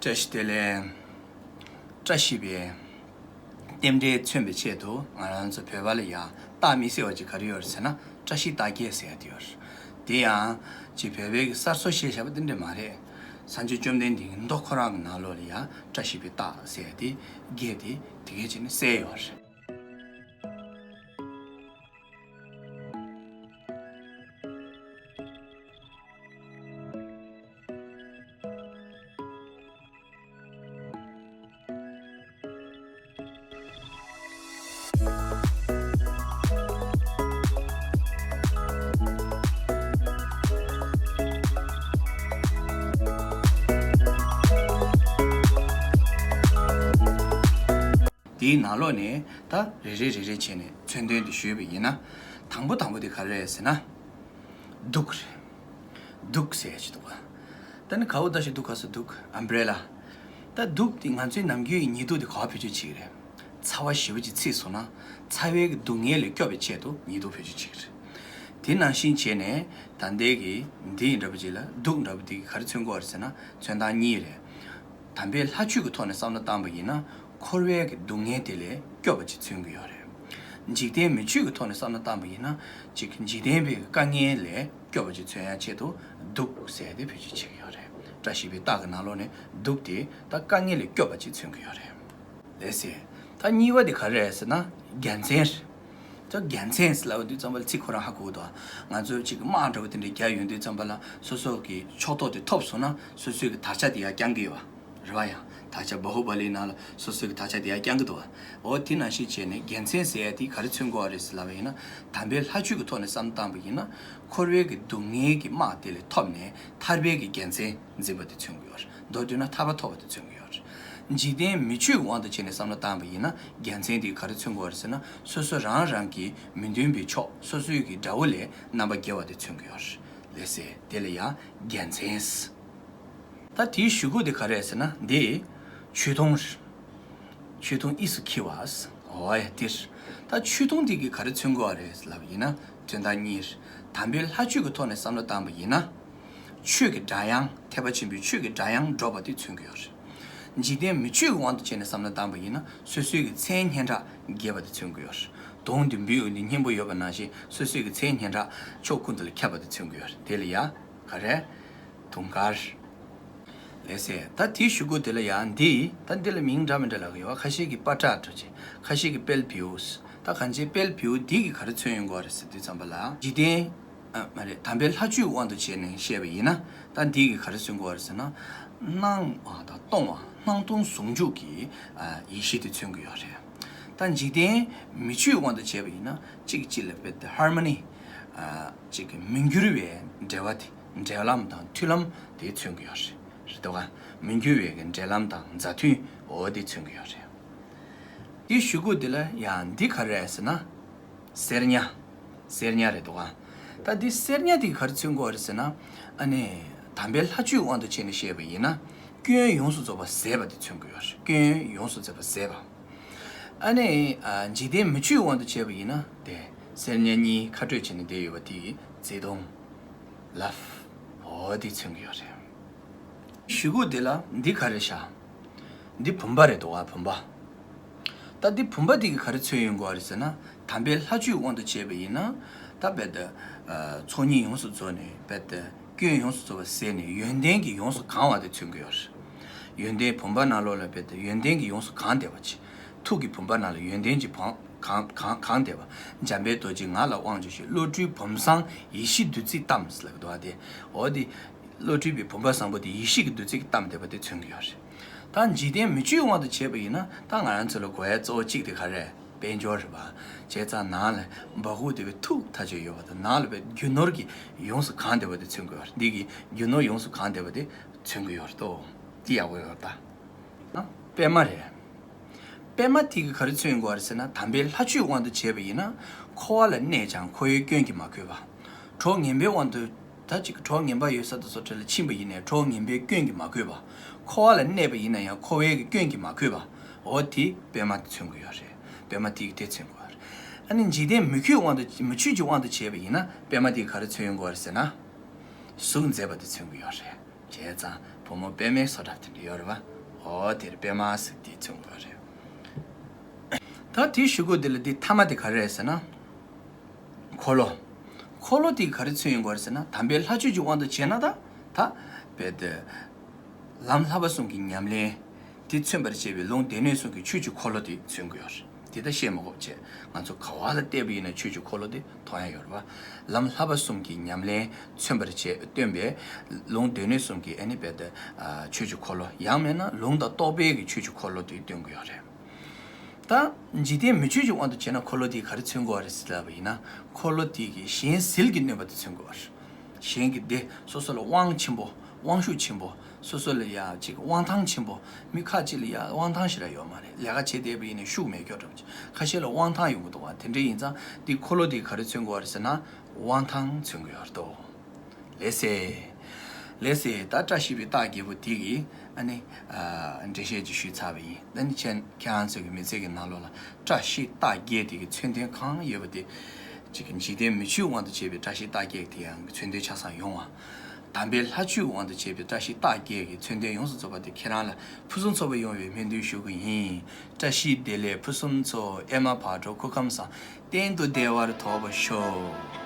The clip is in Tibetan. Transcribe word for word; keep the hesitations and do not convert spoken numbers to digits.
བཀྲ་ཤིས་བདེ་ལེགས། བཀྲ་ཤིས་པའི་རྟེན་འབྲེལ་མཚོན་པའི་ཆེད་དུ་ང་རང་ཚོ་བོད་པ་ལ་ཡང་རྟགས་མི་གསལ་བ་ཅིག་ག་རེ་ཡོད་རེད་ཟེར་ན། བཀྲ་ཤིས་རྟགས་བརྒྱད་ཟེར་ཡ་དེ་ཡོད་རེད། དེ་ཡང་ཅིག་བོད་པའི་གི་གསར་བཟོ་བཤད་བཞག་པ་དེ་འདྲ་མ་རེད། སངས་རྒྱས་བཅོམ་ལྡན་འདས་ཀྱི་མདོ་ཁོ་རང་གི་ནང་ལོགས་ལ་ཡང་བཀྲ་ཤིས་པའི་རྟགས་ཟེར་ཡ་དེ་བརྒྱད་དེ་དེ་གས་ཅིག་ནི་གསལ་ཡོད་རེད། དེའི་ནང་ལོགས་ནས་ད་རེ་རེ་རེ་རེ་བྱས་ནས་མཚོན་དོན་དེ་ཞུས་པ་ཡིན་ན། དང་པོ་དང་པོ་དེ་ག་རེ་རེད་ཟེར་ན། གདུགས་རེད། གདུགས་ཟེར་ཡ་ཅིག་འདུག་ག་ད་ནི་གའུ་ད་ཤི་གདུགས་ག་ས་གདུགས། ཨམ་བྷི་རེ་ལ། ད་གདུགས་དེ་ང་ཚོའི་ནམ་རྒྱུན་གྱི་ཉི་གདུགས་དེ་ག་པར་བེད་སྤྱོད་བྱེད་ཀྱི་རེད། ཚ་བ་ཞེ་པོ་ཅིག་ཚིག་སོང་ན་ཚ་བའི་གི་སྡུག་བསྔལ་ལས་སྐྱོབ་པའི་ཆེད་དུ་ཉི་གདུགས་བེད་སྤྱོད་བྱེད་ཀྱི་རེད། དེ་ནང་བཞིན་བྱས་ནས་ད་ལྟའི་གི་འདི་འདྲ་པོ་ཅིག་ལ་གདུགས་འདྲ་པོ་དེ་གི་ག་རེ་མཚོན་གྱི་ཡོད་རེད་ཟེར་ན། མཚོན་སྟངས་གཉིས་རེད། དམ་པའི་ལྷ་ཆོས་ཀྱི་ཐོག་ནས་བསམ་བློ་བཏང་པ་ཡིན་ན། འཁོར་བའི་གི་སྡུག་བསྔལ་དེ་ལས་སྐྱོབ་པ་ཅིག་མཚོན་གྱི་ཡོད་རེད། འཇིག་རྟེན་མི་ཆོས་ཀྱི་ཐོག་ནས་བསམ་བློ་བཏང་པ་ཡིན་ན། ཅིག་འཇིག་རྟེན་པའི་དཀའ་ངལ་ལས་སྐྱོབ་པ་ཅིག་མཚོན་ཡ་ཆེད་དུ་གདུགས་ཟེར་ཏེ་བེད་སྤྱོད་བྱེད་ཀྱི་ཡོད་རེད། བཀྲ་ཤིས་པའི་རྟགས་ཀྱི་ནང་ལོགས་ནས་གདུགས་དེ་ད་དཀའ་ངལ་ལས་སྐྱོབ་པ་ཅིག་མཚོན་གྱི་ཡོད་རེད། ལགས་སེ། ད་གཉིས་པ་དེ་ག་རེ་རེད་ཟེར་ན། རྒྱལ་མཚན་རེད། ད་རྒྱལ་མཚན་ཟེར་ལབ་དུས་ཙམ་པ་ལ་ཚིག་ཁོ་རང་ཧ་གོ་གི་འདུག་ང་ཚོ་ཅིག་དམག་འདྲ་པོ་དེ་འདྲ་རྒྱག་ཡོང་དུས་ཙམ་པ་ལ་སོ་སོ་གི་ཕྱོགས་གཏོགས་དེ་ཐོབ་སོང་ན་སོ་སོའི་གི་དར་ཆ་དེ་ཡར་བརྐྱང་གི་ཡོད་པ། རེད་པ། ཡང་དར་ཆ་བ་ཧུ་པ་ལིའི་ནང་ལ་སོ་སོའི་གི་དར་ཆ་དེ་ཡར་བརྐྱང་གི་འདུག་པ། འོ་དེ་ནང་བཞིན་བྱས་ནས་རྒྱལ་མཚན་ཟེར་ཡ་དེ་ག་རེ་མཚོན་གྱི་ཡོད་རེད་ཟེར་ལབ་པ་ཡིན་ན། དམ་པའི་ལྷ་ཆོས་ཀྱི་ཐོག་ནས་བསམ་བཏང་པ་ཡིན་ན། འཁོར་བའི་གི་སྡུག་བསྔལ་གྱི་དམག་དེ་ལས་ཐར་པའི་གི་རྒྱལ་མཚན་འཛིན་པ་དེ་མཚོན་གྱི་ཡོད་རེད། མདོར་བསྡུས་ན་ཐར་པ་ཐོབ་པ་དེ་མཚོན་གྱི་ཡོད་རེད། འཇིག་རྟེན་མི་ཆོས་ཀྱི་དབང་དུ་བྱས་ནས་བསམ་བློ་བཏང་པ་ཡིན་ན། རྒྱལ་མཚན་དེ་ག་རེ་མཚོན་གྱི་ཡོད་རེད་ཟེར་ན། སོ་སོ་རང་རང་གི་མི་མཐུན་པའི་ཕྱོགས་སོ་སོའི་གི་དགྲ་བོ་ལས་རྣམ་པ་རྒྱལ་བ་དེ་མཚོན་གྱི་ཡོད་རེད། ལགས་སེ། དེ་ལ་ཡང་རྒྱལ་མཚན། ད་དེའི་གཞུག་གུ་དེ་ག་རེ་རེད་ཟེར་ན། འདི་ཆོས་དུང་རེད། ཆོས་དུང་དབུས་སུ་འཁྱིལ་བ། འོ་ཡ་དེ་རེད། ད་ཆོས་དུང་དེ་གིས་ག་རེ་མཚོན་གྱི་ཡོད་རེད་ལབ་ཡིན་ན། མཚོན་རྟགས་གཉིས་རེད། དམ་པའི་ལྷ་ཆོས་ཀྱི་ཐོག་ནས་བསམ་བློ་བཏང་པ་ཡིན་ན། ཆོས་ཀྱི་སྒྲ་དབྱངས། ཐེག་པ་ཆེན་པོའི་ཆོས་ཀྱི་སྒྲ་དབྱངས་སྒྲོག་པ་དེ་མཚོན་གྱི་ཡོད་རེད། འཇིག་རྟེན་མི་ཆོས་ཀྱི་དབང་དུ་བྱས་ནས་བསམ་བློ་བཏང་པ་ཡིན་ན། སོ་སོའི་གི་མཚན་སྙན་གྲགས་རྒྱས་པ་དེ་མཚོན་གྱི་ཡོད་རེད། དུང་བདུན་པོའི་འོད་ནི་སྙིང་པོ་ཡོད་པ་ནང་བཞིན་སོ་སོའི་གི་མཚན་སྙན་གྲགས་ཕྱོགས་ཀུན་ཏུ་ལ་ཁྱབ་པ་དེ་མཚོན་གྱི་ཡོད་རེད། དེ་ལ་ཡ། ག་རེ། དུང་དཀར། ལགས་སེ། ད་དེའི་གཞུག་གུ་དེ་ལ་ཡང་འདི། ད་འདི་ལ་མིང་འདྲ་མི་འདྲ་ལབ་ཀྱི་ཡོད། ཁ་ཤས་ཀྱིས་པ་ཏྲ་འགྲོ་ཅེས། ཁ་ཤས་ཀྱིས་དཔལ་བེའུ། ད་གང་ཅི་དཔལ་བེའུ་འདི་གིས་ག་རེ་མཚོན་ཡོང་གི་ཡོད་རེད་ཟེར་དུས་ཙམ་པ་ལ། འཇིག་རྟེན། ཨ། མ་རེད། དམ་པའི་ལྷ་ཆོས་དབང་དུ་བྱས་ནས་བཤད་པ་ཡིན་ན། ད་འདི་གིས་ག་རེ་མཚོན་གྱི་ཡོད་རེད་ཟེར་ན། སྣང་བ་དང་སྟོང་བ། སྣང་སྟོང་ཟུང་འཇུག་གི། ཨ། ཡེ་ཤེས་དེ་མཚོན་གྱི་ཡོད་རེད། ད་འཇིག་རྟེན་མི་ཆོས་དབང་དུ་བྱས་པ་ཡིན་ན། གཅིག་གཅིག་ལ་དཔེ་དེ་ཧར་མོ་ནི། ཨ། གཅིག་གི་མི་འགྱུར་བའི་འབྲེལ་བ་དེ། འབྲེལ་ལམ་དང་མཐུན་ལམ་དེ་མཚོན་གྱི་ཡོད་རེད། རེད་དོ་ག་མི་འགྱུར་བའི་གི་འབྲེལ་ལམ་དང་མཛའ་མཐུན། འོ་དེ་མཚོན་གྱི་ཡོད་རེད། དེའི་གཞུག་གུ་དེ་ལ་ཡང་འདི་ག་རེ་རེད་ཟེར་ན། གསེར་ཉ། གསེར་ཉ་རེད་དོ་ག་ད་འདི་གསེར་ཉ་དེ་ག་རེ་མཚོན་གྱི་ཡོད་རེད་ཟེར་ན། ཨ་ནི། དམ་པའི་ལྷ་ཆོས་དབང་དུ་བྱས་ནས་བཤད་པ་ཡིན་ན། སྐྱོན་ཡོངས་སུ་རྫོགས་པ་ཟད་པ་དེ་མཚོན་གྱི་ཡོད་རེད། སྐྱོན་ཡོངས་སུ་རྫོགས་པ་ཟད་པ། ཨ་ནི། ཨ། འཇིག་རྟེན་མི་ཆོས་དབང་དུ་བྱས་པ་ཡིན་ན། དེ་གསེར་ཉ་གཉིས་ཁ་སྤྲོད་བྱས་ནས་བསྡད་ཡོད་པ་དེ་བརྩེ་དུང་། ལབ། འོ་དེ་མཚོན་གྱི་ཡོད་རེད། གཞུག་གུ་དེ་ལ་འདི་ག་རེ་བཞག་འདི་བུམ་པ་རེད་དོ་ག་བུམ་པ། ད་འདི་བུམ་པ་དེ་གིས་ག་རེ་མཚོན་ཡོང་གི་ཡོད་རེད་ཟེར་ན། དམ་པའི་ལྷ་ཆོས་དབང་དུ་བྱས་པ་ཡིན་ན། ད་རྦད་དེ། ཨ། ཚོགས་གཉིས་ཡོངས་སུ་རྫོགས་ནས་རྦད་དེ། སྐྱོན་ཡོངས་སུ་རྫོགས་པ་ཟད་ནས་ཡོན་ཏན་གྱིས་ཡོངས་སུ་གང་བ་དེ་མཚོན་གྱི་ཡོད་རེད། ཡོན་ཏན་བུམ་པ་ནང་ལོགས་ལ་རྦད་དེ་ཡོན་ཏན་གྱིས་ཡོངས་སུ་གང་བསྡད་པ་ཅིག་ཐུགས་ཀྱི་བུམ་པ་ནང་ལ་ཡོན་ཏན་གྱིས་བང་གང་གང་གང་བསྡད་པ། འཇམ་དཔལ་རྡོ་རྗེ་ང་ལ་དབང་བྱོས་ཤིག་བློ་གྲོས་བུམ་བཟང་ཡེ་ཤེས་བདུད་རྩིས་གཏམས་ལབ་ཀྱི་འདུག་པ་དེ། འོ་དེ། བློ་གྲོས་པའི་བུམ་པ་བཟང་པོ་དེ་ཡེ་ཤེས་ཀྱི་བདུད་རྩི་གིས་གཏམས་བསྡད་པ་དེ་མཚོན་གྱི་ཡོད་རེད། ད་འཇིག་རྟེན་མི་ཆོས་དབང་དུ་བྱས་པ་ཡིན་ན། ད་ང་རང་ཚོ་ལ་དགོས་ཡ་གཙོ་བོ་གཅིག་དེ་ག་རེ་རེད། དཔལ་འབྱོར་རེད་པ། བྱས་ཙང་ནང་ལ་བ་ཧུ་དེ་བའི་ཐུག་ཐག་ཆོད་ཡོད་པ་དང་། ནང་ལ་བའི་རྒྱུ་ནོར་གྱིས་ཡོངས་སུ་གང་བསྡད་པ་དེ་མཚོན་གྱི་ཡོད་རེད། འདི་གིས་རྒྱུ་ནོར་ཡོངས་སུ་གང་བསྡད་པ་དེ་མཚོན་གྱི་ཡོད་རེད་དོ། དེ་ཡག་པོ་ཡོད་རེད་ད། ཨ། པད་མ་རེད། པད་མ་དེ་གིས་ག་རེ་མཚོན་དགོས་རེད་ཟེར་ན། དམ་པའི་ལྷ་ཆོས་དབང་དུ་བྱས་པ་ཡིན་ན། འཁོར་བ་ལ་གནས་ཀྱང་འཁོར་བའི་སྐྱོན་གྱིས་མ་གོས་པ། གྲོགས་ངན་པའི་དབང་དུ། ད་ཅིག་གྲོགས་ངན་པ་ཡོད་ས་དེ་ཚོ་གྲལ་ལ་ཕྱིན་པ་ཡིན་ནའི་གྲོགས་ངན་པའི་སྐྱོན་གྱིས་མ་གོས་པ། འཁོར་བ་ལ་གནས་པ་ཡིན་ན་ཡང་འཁོར་བའི་གི་སྐྱོན་གྱིས་མ་གོས་པ། འོ་དེ་པད་མ་དེ་མཚོན་གྱི་ཡོད་རེད། པད་མ་དེ་གིས་དེ་མཚོན་གྱི་ཡོད་རེད། ཨ་ནི་འཇིག་རྟེན་མི་ཆོས་དབང་དུ། མི་ཆོས་ཀྱི་དབང་དུ་བྱས་པ་ཡིན་ན་པད་མ་དེ་གིས་ག་རེ་མཚོན་ཡོང་གི་ཡོད་རེད་ཟེར་ན། གཟུགས་མཛེས་པ་དེ་མཚོན་གྱི་ཡོད་རེད། བྱས་ཙང་བུ་མོ་པད་མའི་བཟོ་གྲྭ་དེ་འདྲ་ཡོད་རེད་པ། འོ་དེར་པད་མ་ཟེར་དེ་མཚོན་དགོས་རེད། ད་དེའི་གཞུག་གུ་དེ་ལ་དེ་ཐ་མ་དེ་ག་རེ་རེད་ཟེར་ན། འཁོར་ལོ། འཁོར་ལོ་དེ་ག་རེ་མཚོན་ཡོང་དགོས་རེད་ཟེར་ན། དམ་པའི་ལྷ་ཆོས་ཀྱི་དབང་དུ་བྱས་ན་ད། ད་རྦད་དེ་ལམ་བསླབ་པ་གསུམ་གྱི་ཉམས་ལེན་དེ་མཚོན་པར་བྱེད་པའི་ལུང་སྡེ་སྣོད་གསུམ་གྱི་ཆོས་ཀྱི་འཁོར་ལོ་དེ་མཚོན་གྱི་ཡོད་རེད། དེ་ད་བཤད་མ་དགོས་བྱས། ང་ཚོ་ག་བ་ལ་བལྟས་པ་ཡིན་ན་ཆོས་ཀྱི་འཁོར་ལོ་དེ་མཐོང་ཡ་ཡོད་རེད་པ། ལམ་བསླབ་པ་གསུམ་གྱི་ཉམས་ལེན་མཚོན་པར་བྱེད་སྟོན་པའི་ལུང་སྡེ་སྣོད་གསུམ་གྱི་ཨ་ནི་རྦད་དེ་ཆོས་ཀྱི་འཁོར་ལོ། ཡང་མིན་ན་ལུང་དང་རྟོགས་པའི་གི་ཆོས་ཀྱི་འཁོར་ལོ་དེ་སྟོན་གྱི་ཡོད་རེད། ད་འཇིག་རྟེན་མི་ཆོས་ཀྱི་དབང་དུ་བྱས་ན་འཁོར་ལོ་དེ་ག་རེ་མཚོན་དགོས་པ་རེད་ཟེར་ལབ་པ་ཡིན་ན། འཁོར་ལོ་དེ་གི་གཞན་ཟིལ་གྱིས་གནོན་པ་དེ་མཚོན་དགོས་པ་རེད། གཞན་གྱི་སྡེ་སོ་སོ་ལ་དབང་ཆེན་པོ། དབང་ཤུགས་ཆེན་པོ། སོ་སོ་ལ་ཡ་ཅིག་དབང་ཐང་ཆེན་པོ། མི་ཁ་ཅིག་ལ་ཡ་དབང་ཐང་ཞེ་དྲག་ཡོད་མ་རེད། ལས་ཀ་བྱེད་བསྡད་པ་ཡིན་ན་ཤུགས་མེད་སྐྱོ་འདྲ་པོ་ཅིག་ཁ་ཤས་ལ་དབང་ཐང་ཡོང་གི་འདུག་པ། དེ་འདྲ་ཡིན་ཙང་དེ་འཁོར་ལོ་དེ་ག་རེ་མཚོན་དགོས་པ་རེད་ཟེར་ན། དབང་ཐང་མཚོན་གྱི་ཡོད་རེད་དོ། ལགས་སེ། ལགས་སེ། ད་བཀྲ་ཤིས་པའི་རྟགས་བརྒྱད་པོ་དེ་གི་ཨ་ནི་ཨ་འགྲེལ་བཤད་ཅིག་ཞུས་ཚར་བ་ཡིན། ད་ནི་ཁྱེད་ཁྱེད་རང་ཚོ་གི་མི་ཚེ་གི་ནང་ལོགས་ལ་བཀྲ་ཤིས་རྟགས་བརྒྱད་དེ་གི་མཚོན་དོན་གང་ཡོད་པ་དེ། གཅིག་གི་འཇིག་རྟེན་མི་ཆོས་དབང་དུ་བྱས་པའི་བཀྲ་ཤིས་རྟགས་བརྒྱད་དེ་ཡང་མཚོན་དོན་ཆ་ཚང་ཡོང་བ། དམ་པའི་ལྷ་ཆོས་དབང་དུ་བྱས་པའི་བཀྲ་ཤིས་རྟགས་བརྒྱད་ཀྱི་མཚོན་དོན་ཡོངས་སུ་རྫོགས་པ་དེ་ཁྱེད་རང་ལ་ཕུན་སུམ་ཚོགས་པ་ཡོང་བའི་སྨོན་འདུན་ཞུ་གི་ཡིན། བཀྲ་ཤིས་བདེ་ལེགས། ཕུན་སུམ་ཚོགས། ཨེ་མ་བག་གྲོ་སྐུ་ཁམས་བཟང་། གཏན་དུ་བདེ་བར་ཐོབ་པར་ཤོག།